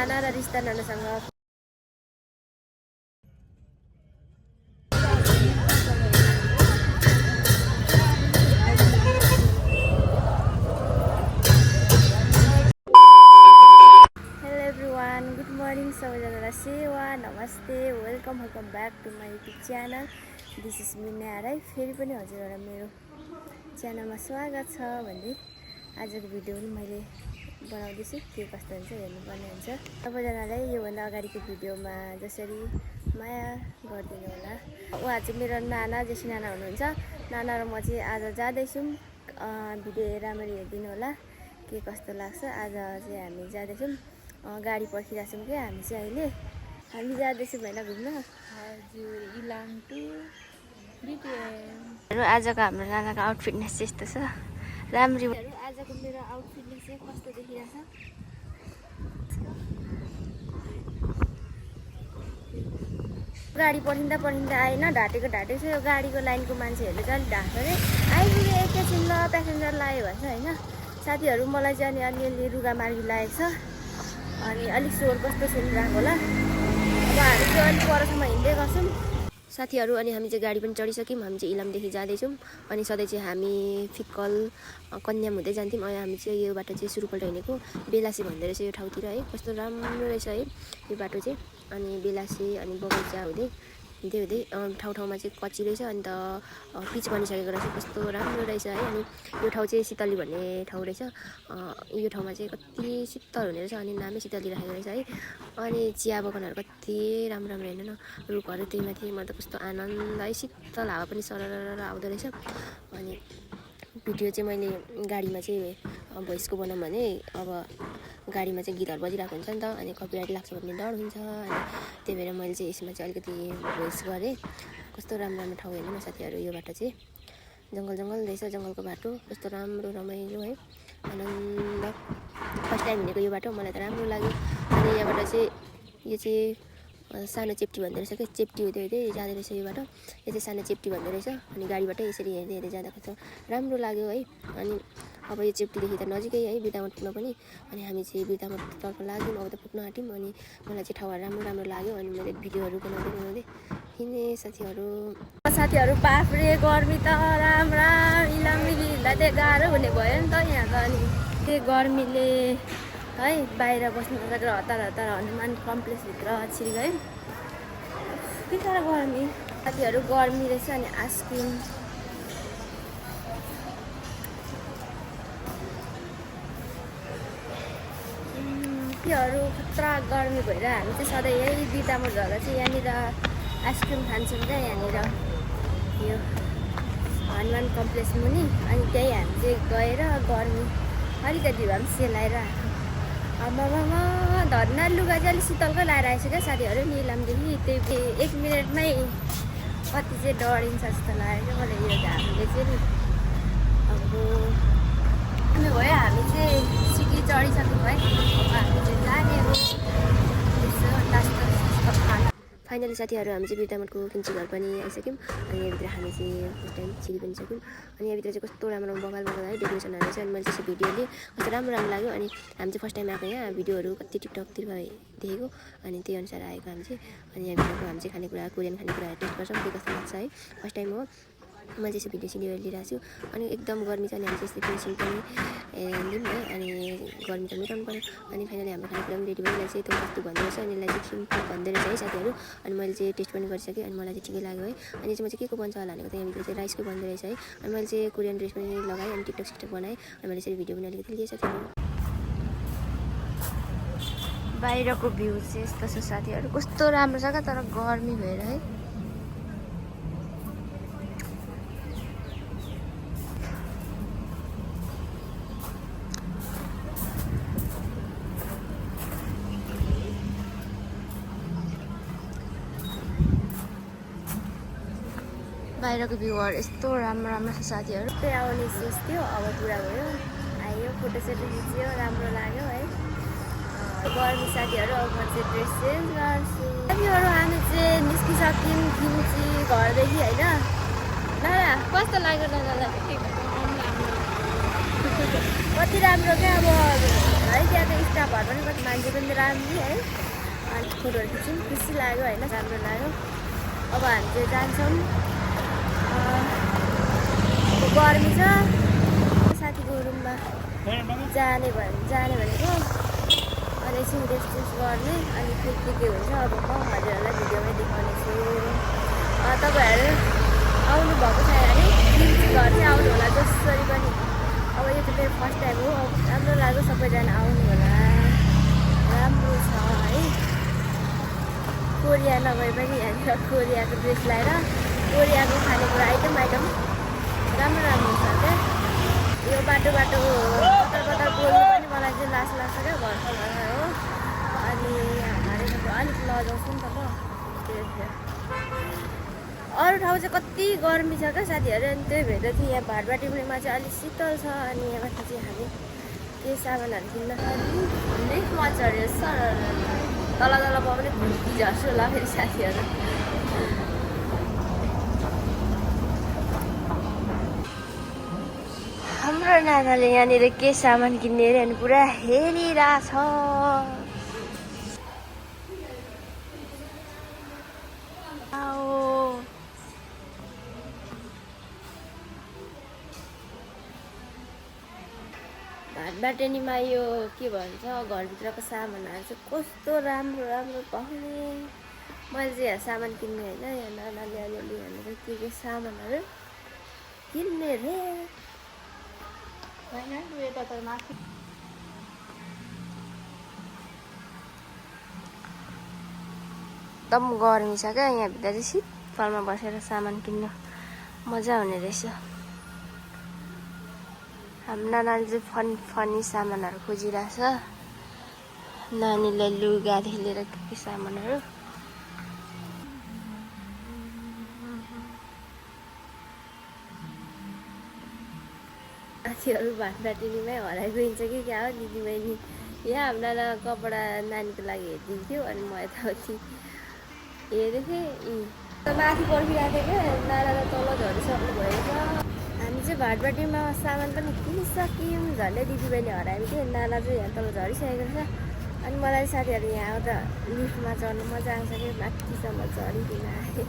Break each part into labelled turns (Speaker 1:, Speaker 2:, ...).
Speaker 1: नाना र रिस्ता नानासँग good morning सबैजनालाई सेवा नमस्ते welcome back to my YouTube channel this is Mina Rai. फेरि पनि हजुरहरूलाई मेरो च्यानलमा स्वागत छ भन्दै आजको भिडियो पनि मैले बनाउँदैछु। के कस्तो हुन्छ हेर्नुपर्ने हुन्छ। सबैजनालाई योभन्दा अगाडिको भिडियोमा जसरी माया गरिदिनु होला। उहाँ चाहिँ मेरो नाना जेसी नाना हुनुहुन्छ। नाना र म चाहिँ आज जाँदैछौँ। भिडियो राम्ररी हेरिदिनु होला के कस्तो लाग्छ। आज चाहिँ हामी जाँदैछौँ गाडी पर्खिरहेको छौँ क्या। हामी जाँदैछौँ होइन घुम्न। हजुर इलाम टु बिटिएम। आजको हाम्रो नानाको आउटफिटनेस चाहिँ यस्तो छ राम्री। आजको मेरो आउटफिटनेस चाहिँ कस्तो देखिरहेछ। गाडी पर्खिँदा आएन ढाँटेको छ। यो गाडीको लाइनको मान्छेहरूले चाहिँ अलिक ढाँट्छ अरे आइपुग्यो एकैछिन ल प्यासेन्जर लाग्यो भन्छ होइन। साथीहरू मलाई चाहिँ अलिअलि रुगा मार्गी लागेको छ अनि अलिक स्वर कस्तो सुनिरहेको होला। अब हामी चाहिँ अलिक परसम्म हिँड्दै गर्छौँ साथीहरू। अनि हामी चाहिँ गाडी पनि चढिसक्यौँ। हामी चाहिँ इलामदेखि जाँदैछौँ। अनि सधैँ चाहिँ हामी फिक्कल कन्याम हुँदै जान्थ्यौँ। अहिले हामी चाहिँ यो बाटो चाहिँ सुरुपल्ट हिँडेको बेलासी भन्दो रहेछ यो ठाउँतिर है। कस्तो राम्रो रहेछ है यो बाटो चाहिँ। अनि बेलासी अनि बगैँचा हुँदै ठाउँमा चाहिँ कच्ची रहेछ। अन्त पिच बनिसकेको रहेछ। कस्तो राम्रो रहेछ है। अनि यो ठाउँ चाहिँ शीतली भन्ने ठाउँ रहेछ। यो ठाउँमा चाहिँ कति शीतल हुने रहेछ। अनि नामै शीतली राखेको रहेछ है। अनि चिया बगानहरू कति राम्रो हेर्नु न रुखहरू त्यही माथि। म त कस्तो आनन्द है। शीतल हावा पनि सरर आउँदो रहेछ। अनि भिडियो चाहिँ मैले गाडीमा चाहिँ भोइसको बनाऊँ भने अब गाडीमा चाहिँ गीतहरू बजिरहेको हुन्छ नि त। अनि कपिराइट लाग्छ भन्ने डर हुन्छ। अनि त्यही भएर मैले चाहिँ यसमा चाहिँ अलिकति भोइस गरेँ। कस्तो राम्रो ठाउँ हेर्नु न साथीहरू। यो बाटो चाहिँ जङ्गल रहेछ। जङ्गलको बाटो कस्तो राम्रो रमाइलो है। आनन्द फर्स्ट टाइम हिँडेको यो बाटो मलाई त राम्रो लाग्यो। अनि यहाँबाट चाहिँ यो चाहिँ सानो चेप्टी भन्दो रहेछ क्या। चेप्टी हुँदै जाँदो रहेछ यो बाटो। यो चाहिँ सानो चेप्टी भन्दो रहेछ। अनि गाडीबाटै यसरी हेर्दै जाँदा कस्तो राम्रो लाग्यो है। अनि अब यो चेप्टीदेखि त नजिकै है बिर्तामोड पुग्न पनि। अनि हामी चाहिँ बिर्तामोडतर्फ लाग्यौँ। अब त पुग्न आँट्यौँ। अनि मलाई चाहिँ ठाउँहरू राम्रो लाग्यो। अनि मैले भिडियोहरू बनाउँदै हिँडेँ साथीहरू। बाफ्रे गर्मी त राम्रा इलामदेखि हिँड्दा चाहिँ गाह्रो हुने भयो नि त यहाँ त। अनि त्यो गर्मीले है बाहिर बस्नु नसकेर हतार हनुमान कम्प्लेक्सभित्र छिरी गयो। बिचरा गर्मी साथीहरू गर्मी रहेछ। अनि आइसक्रिम त्योहरू खतरा गर्मी भएर हामी चाहिँ सधैँ यही बिर्तामोड झर्दा चाहिँ यहाँनिर आइसक्रिम खान्छौँ क्या। यहाँनिर यो हनुमान कम्प्लेक्स मुनि। अनि त्यही हामी चाहिँ गएर गर्मी अलिकति भए पनि सेलाएर आमामा धर्ना लुगा चाहिँ अलिक शीतलकै लगाएर आएछ क्या साथीहरू। इलामदेखि त्यही 1 मिनटमै कति चाहिँ डढिन्छ जस्तो लाग्यो क्या मलाई यो घामले चाहिँ। अब भयो हामी चाहिँ सिटी चढिसक्यौँ है। अब हामी चाहिँ जाने हो यसो नास्ता खाना। फाइनली साथीहरू हामी चाहिँ बिर्तामोडको किन्ची घर पनि आइसक्यौँ। अनि यहाँभित्र हामी चाहिँ फर्स्ट टाइम छिरी पनि सक्यौँ। अनि यहाँभित्र चाहिँ कस्तो राम्रो बगाल है डेकोरेसनहरू चाहिँ। अनि मैले चाहिँ भिडियो लिएँ कस्तो राम्रो लाग्यो। अनि हामी चाहिँ फर्स्ट टाइम आएको यहाँ भिडियोहरू कति टिकटकतिर देखेको। अनि त्यही अनुसार आएको हामी चाहिँ। अनि यहाँभित्रको हामी चाहिँ खानेकुरा कोरियन खानेकुराहरू टेस्ट गर्छौँ के कस्तो लाग्छ है। फर्स्ट टाइम हो मैले चाहिँ भिडियो लिइरहेको छु। अनि एकदम गर्मी छ। अनि हामी चाहिँ यस्तै पेन्सिल पनि लिउँ है। अनि गर्मी त मेटाउनु पऱ्यो। अनि फाइनली हाम्रो खानेकुरा पनि रेडी भयो। यसलाई चाहिँ त्यो कस्तो भन्दो रहेछ। अनि यसलाई चाहिँ सिम्पल भन्दो रहेछ है साथीहरू। अनि मैले चाहिँ टेस्ट पनि गरिसकेँ। अनि मलाई चाहिँ ठिकै लाग्यो है। अनि चाहिँ म चाहिँ के बन्छ होला भनेको त यहाँभित्र चाहिँ राइसको बन्दो रहेछ है। अनि मैले चाहिँ कोरियन ड्रेस पनि लगाएँ। अनि टिकटक बनाएँ। अनि मैले चाहिँ भिडियो पनि अलिकति लिएँ साथीहरू। बाहिरको भ्यू चाहिँ यस्तो छ साथीहरू। कस्तो राम्रो छ क्या तर गर्मी भएर है। बाहिरको भ्यूहरू यस्तो राम्रो छ साथीहरू। त्यही आउने सोच थियो अब पुरा भयो। आयो फोटोसोटो खिच्यो राम्रो लाग्यो है। गर्मी साथीहरू अब म चाहिँ ड्रेस चेन्ज गर्छु। साथीहरू हामी चाहिँ निस्किसक्यौँ किन्ची घरदेखि होइन। नाना कस्तो लाग्यो नानालाई? कति राम्रो क्या। अब है त्यहाँको स्टाफहरू पनि कति मान्छे पनि राम्रो है अनि फोटोहरू खिच्यौँ खुसी लाग्यो होइन राम्रो लाग्यो अब हामी चाहिँ जान्छौँ गर्मी छ साथीको रुममा जाने भनेको अनि एकछिन रेस्ट गर्ने अनि के हुन्छ अब म हजुरहरूलाई भिडियोमै देखाउने छु तपाईँहरू आउनु भएको छ भने प्लिज घर चाहिँ आउनु होला जसरी पनि अब यो त मेरो फर्स्ट टाइम हो अब राम्रो लाग्यो सबैजना आउनु होला राम्रो छ है कोरिया नभए पनि यहाँनिर कोरियाको ड्रेस लगाएर कोरियाको खानेकुरा आइटम राम्रो छ क्या यो बाटो कतार बोल्नु पनि मलाई चाहिँ लास लाग्छ क्या घरको हो अनि हारेको अलिक लजाउँछु नि त म अरू ठाउँ चाहिँ कति गर्मी छ क्या साथीहरू अनि त्यही भएर चाहिँ यहाँ भाटबाटीमा चाहिँ अलिक शीतल छ अनि यहाँ माथि चाहिँ हामी केही सामानहरू किन्न लिफ्टमा चढ्यो सर तल पनि घुम्ती झर्छु होला फेरि साथीहरू हाम्रो नानाले यहाँनिर के सामान किन्ने अरे अनि पुरा हेरिरहेछ भाटबाटनीमा यो के भन्छ घरभित्रको सामानहरू चाहिँ कस्तो राम्रो पाउने मैले चाहिँ यहाँ सामान किन्ने होइन यहाँ नानाले अलिअलि भनेर के सामानहरू किन्ने रे एकदम गर्मी छ क्या यहाँभित्र चाहिँ शीतलमा बसेर सामान किन्नु मजा हुने रहेछ हाम्रो नानाले चाहिँ फनी सामानहरू खोजिरहेछ नानीलाई लुगादेखि लिएर के सामानहरू साथीहरू भाटबाटनीमै हराइ गइन्छ कि क्या हो दिदीबहिनी यहाँ हाम्रो नाना कपडा नानीको लागि हेरिदिन्थ्यो अनि म यताउति हेरेको थिएँ माथि पर्खिरहेको थिएँ क्या नाना त तल झरिसक्नु भएको हामी चाहिँ भाटबाटीमा सामान पनि किनिसक्यौँ झन्डै दिदीबहिनी हरायो थियो नाना चाहिँ यहाँ तल झरिसकेको छ अनि मलाई साथीहरू यहाँ आउँदा लिफ्टमा चढ्नु मजा आउँछ कि माथिसम्म चढिदिन आएँ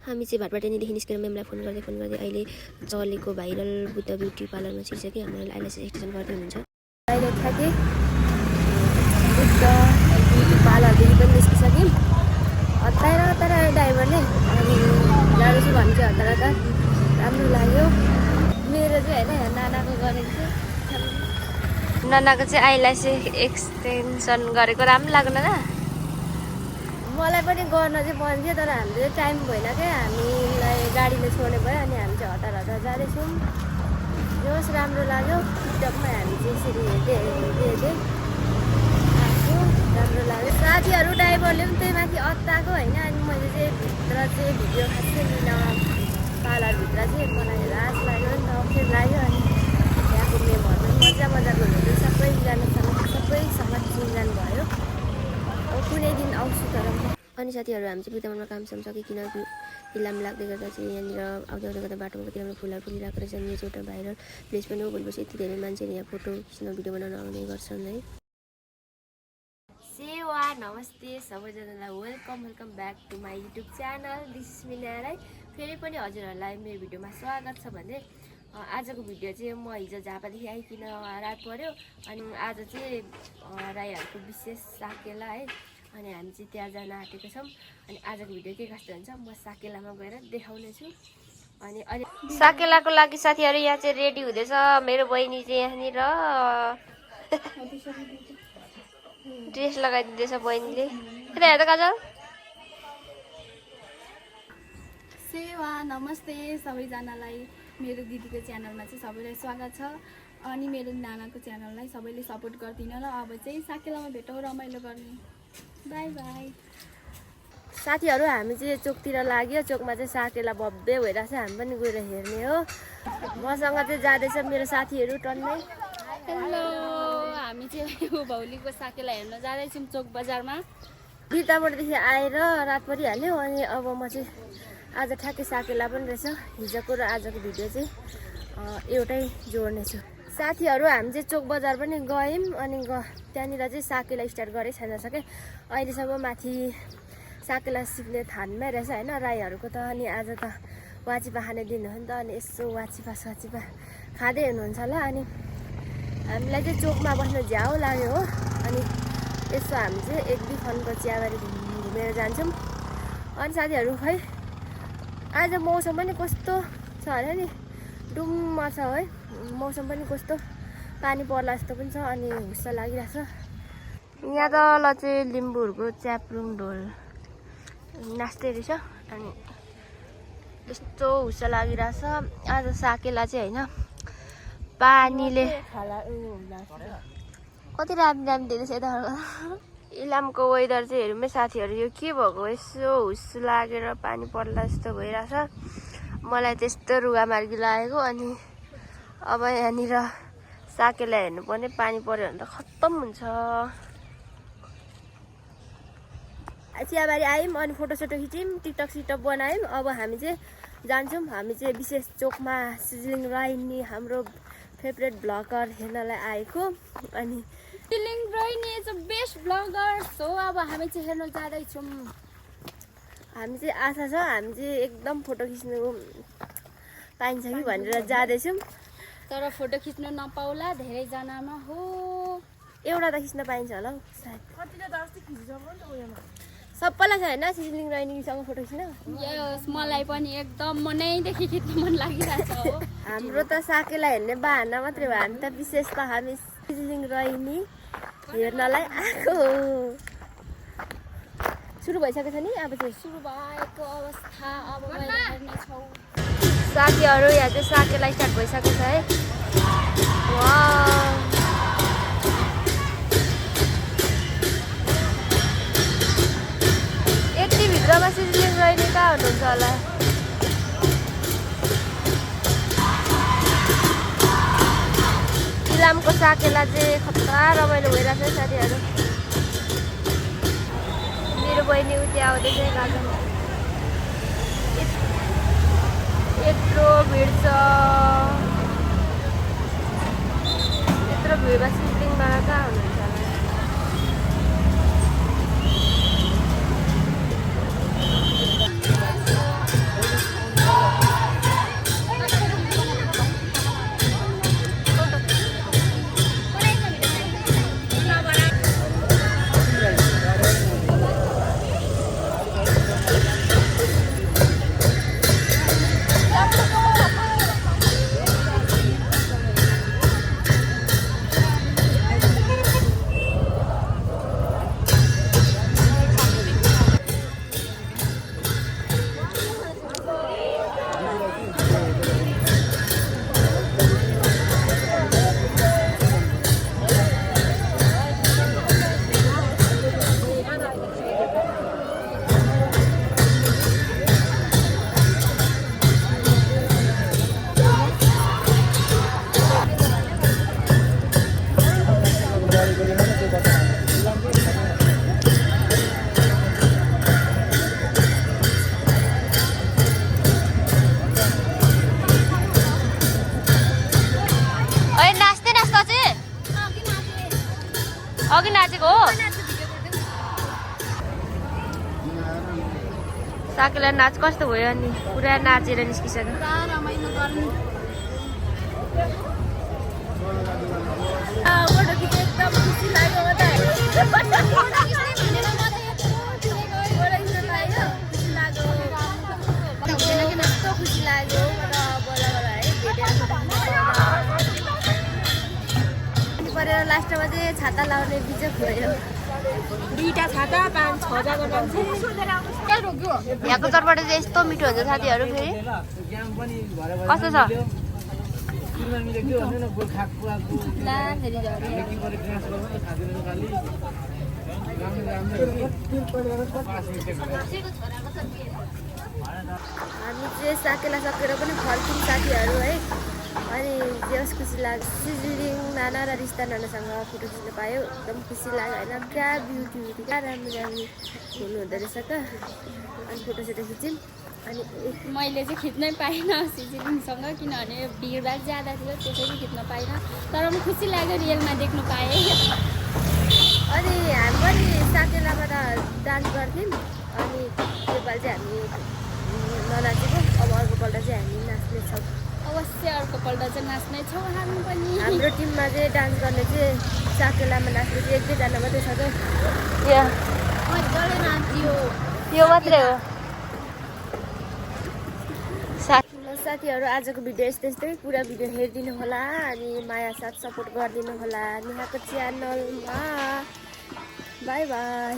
Speaker 1: हामी चाहिँ भाटबाटनीदेखि निस्केर म्यामलाई फोन गर्दै अहिले चलेको भाइरल बुद्ध ब्युटी पार्लरमा छिर्छ कि हाम्रो आइलेस एक्सटेन्सन गर्दै हुनुहुन्छ अहिले ठ्याक्कै बुद्ध ब्युटी पार्लरदेखि पनि निस्किसक्यौँ हतार ड्राइभरले अनि जाँदैछु भने चाहिँ हतार राम्रो लाग्यो मेरो चाहिँ होइन नानाको गरेको थियो नानाको चाहिँ आइलेस एक्सटेन्सन गरेको राम्रो लाग्नु र मलाई पनि गर्न चाहिँ मन थियो तर हाम्रो चाहिँ टाइम भएन क्या हामीलाई गाडीले छोड्ने भयो अनि हामी चाहिँ हतार जाँदैछौँ जोस् राम्रो लाग्यो टिकटकमा हामी चाहिँ यसरी हेर्दै आएको राम्रो लाग्यो साथीहरू ड्राइभरले पनि त्यही माथि अत्ताएको होइन अनि मैले चाहिँ भित्र चाहिँ भिडियो खासै लिन पार्लरभित्र चाहिँ मलाई लाज लाग्यो नि त अप्ठ्यारो लाग्यो अनि त्यहाँको मेमहरू पनि मजाको हुनुहुन्थ्यो सबैसँग चिनजान भयो कुनै दिन आउँछु तर अनि साथीहरू हामी चाहिँ बुद्धमनमा काम सकिकन फिल्म लाग्दै गर्दा चाहिँ यहाँनिर आउँदै गर्दा बाटोमा कति राम्रो फुलहरू फुलिरहेको रहेछ अनि यो चाहिँ एउटा भाइरल प्लेस पनि हो भोलिपछि यति धेरै मान्छेले यहाँ फोटो खिच्न भिडियो बनाउन आउने गर्छन् है सेवा नमस्ते सबैजनालाई welcome back to my YouTube channel this is Mina Rai फेरि पनि हजुरहरूलाई मेरो भिडियोमा स्वागत छ भने आजको भिडियो चाहिँ म हिजो झापादेखि आइकिन रात पर्यो अनि आज चाहिँ राईहरूको विशेष साकेला है अनि हामी चाहिँ त्यहाँ जान आँटेको छौँ अनि आजको भिडियो के कस्तो हुन्छ म साकेलामा गएर देखाउने छु अनि अहिले साकेलाको लागि साथीहरू यहाँ चाहिँ रेडी हुँदैछ मेरो बहिनी चाहिँ यहाँनिर ड्रेस लगाइदिँदैछ बहिनीले यता हेर्दा काजल
Speaker 2: सेवा नमस्ते सबैजनालाई मेरो दिदीको च्यानलमा चाहिँ सबैलाई स्वागत छ अनि मेरो नानाको च्यानललाई सबैले सपोर्ट गरिदिनु र अब चाहिँ साकेलामा भेटौँ रमाइलो गर्ने बाई बाई
Speaker 1: साथीहरू हामी चाहिँ चोकतिर लाग्यो चोकमा चाहिँ साकेला भव्य भइरहेछ हामी पनि गएर हेर्ने हो मसँग चाहिँ जाँदैछ मेरो साथीहरू टन्नै
Speaker 2: हेलो हामी चाहिँ भौलीको साकेला हेर्न जाँदैछौँ चोक बजारमा
Speaker 1: बिर्तामोडदेखि आएर रात परिहाल्यो अनि अब म चाहिँ आज ठ्याक्कै साकेला पनि रहेछ हिजोको र आजको भिडियो चाहिँ एउटै जोड्नेछु साथीहरू हामी चाहिँ चोक बजार पनि गयौँ अनि त्यहाँनिर चाहिँ साकेला स्टार्ट गरेँ छैन सके अहिलेसम्म माथि साकेला सिक्ने थानमै रहेछ होइन राईहरूको त। अनि आज त वाचिपा खाने दिन हो नि त अनि यसो वाचिपा खाँदै हुनुहुन्छ होला। अनि हामीलाई चाहिँ चोकमा बस्न झ्याउ लाग्यो हो। अनि यसो हामी चाहिँ 1-2 खनको चियाबारी घुमेर जान्छौँ। अनि साथीहरू खै आज मौसम पनि कस्तो छ अरे नि डुम्म छ है मौसम पनि कस्तो पानी पर्ला जस्तो पनि छ अनि हुस्सा लागिरहेछ। यहाँ तल चाहिँ लिम्बूहरूको च्याप्रुङ ढोल नाच्दै रहेछ अनि यस्तो हुस्सा लागिरहेछ। आज साकेला चाहिँ होइन पानीले कति रामी दिँदैछ यता। इलामको वेदर चाहिँ हेरौँ साथीहरू यो के भएको यसो हुस्सु लागेर पानी पर्ला जस्तो भइरहेछ। मलाई त्यस्तो रुगा मार्गी लागेको। अनि अब यहाँनिर साकेला हेर्नुपर्ने पानी पर्यो भने त खत्तम हुन्छ। चियाबारी आयौँ अनि फोटोसोटो खिच्यौँ टिकटक बनायौँ। अब हामी चाहिँ जान्छौँ। हामी चाहिँ विशेष चोकमा सिजलिङ राइनी हाम्रो फेभरेट भ्लगर हेर्नलाई आएको। अनि
Speaker 2: sizzling Raini is a best vlogger. So अब हामी चाहिँ हेर्न जाँदैछौँ।
Speaker 1: हामी चाहिँ आशा छ हामी चाहिँ एकदम फोटो खिच्नु पाइन्छ कि भनेर जाँदैछौँ।
Speaker 2: तर फोटो खिच्न नपाउला धेरैजनामा हो।
Speaker 1: एउटा त खिच्न पाइन्छ होला हौ सायद। सबैलाई छ होइन सिजलिङ राइनीसँग फोटो खिच्न।
Speaker 2: यस मलाई पनि एकदम मनैदेखि खिच्न मन लागिरहेछ हो।
Speaker 1: हाम्रो त साकेला हेर्ने बाहना मात्रै भयो। हामी त विशेष त हामी सिजलिङ राइनी हेर्नलाई आएको। सुरु भइसकेको छ नि अब चाहिँ
Speaker 2: सुरु भएको अवस्था अब हेर्नेछौँ।
Speaker 1: साथीहरू यहाँ चाहिँ साकेला स्टार्ट भइसकेको छ है। वाह यति भित्रमा सिजलिङ राइनी कहाँ हुनुहुन्छ होला। इलामको साकेला चाहिँ खतरा रमाइलो भइरहेछ है साथीहरू। मेरो बहिनी उति आउँदैछ गाजन यत्रो भिड छ। यत्रो भिडमा सिजलिङमा कहाँ हुनुहुन्छ होला। अघि नाचेको हो। साकेला नाच कस्तो भयो अनि पुरा नाचेर निस्किसक्यो।
Speaker 2: रमाइलो गर्नु
Speaker 1: फोटो खिच्नु एकदम खुसी लाग्यो म त। खुसी लाग्यो परेर लास्टमा चाहिँ छाता लाउने बिजोग भयो। 2टा छाता 5-6 जना मान्छे। यहाँको तर्फबाट चाहिँ यस्तो मिठो हुन्छ साथीहरू। फेरि कस्तो छ हामी चाहिँ साकेला सकेर पनि फर्क्यौँ साथीहरू है। अनि जस खुसी लाग्यो सिजलिङ नाना र रिस्ता नानासँग फोटो खिच्न पायो एकदम खुसी लाग्यो होइन। क्या ब्युटी क्या राम्रो हुनुहुँदो रहेछ त। अनि फोटोसोटो खिच्यौँ अनि
Speaker 2: मैले चाहिँ खिच्नै पाइनँ सिजिलिङसँग किनभने भिडभाड ज्यादा थियो त्यसैले खिच्न पाइनँ तर पनि खुसी लाग्यो रियलमा देख्नु पाएँ
Speaker 1: अनि हामी पनि साकेलामा त डान्स गर्थ्यौँ अनि योपालि चाहिँ हामी ननाचेको अब अर्कोपल्ट चाहिँ हामी नाच्नेछौँ
Speaker 2: अवश्य अर्कोपल्ट चाहिँ नाच्नेछौँ हामी पनि
Speaker 1: हाम्रो टिममा चाहिँ डान्स गर्ने चाहिँ साकेलामा नाच्ने चाहिँ 1-2 जना मात्रै छ क्या
Speaker 2: मजाले नाच्यो
Speaker 1: यो मात्रै हो साथीहरू आजको भिडियो यस्तै पुरा भिडियो हेरिदिनु होला अनि माया साथ सपोर्ट गरिदिनु होला नेहाको च्यानलमा बाई बाई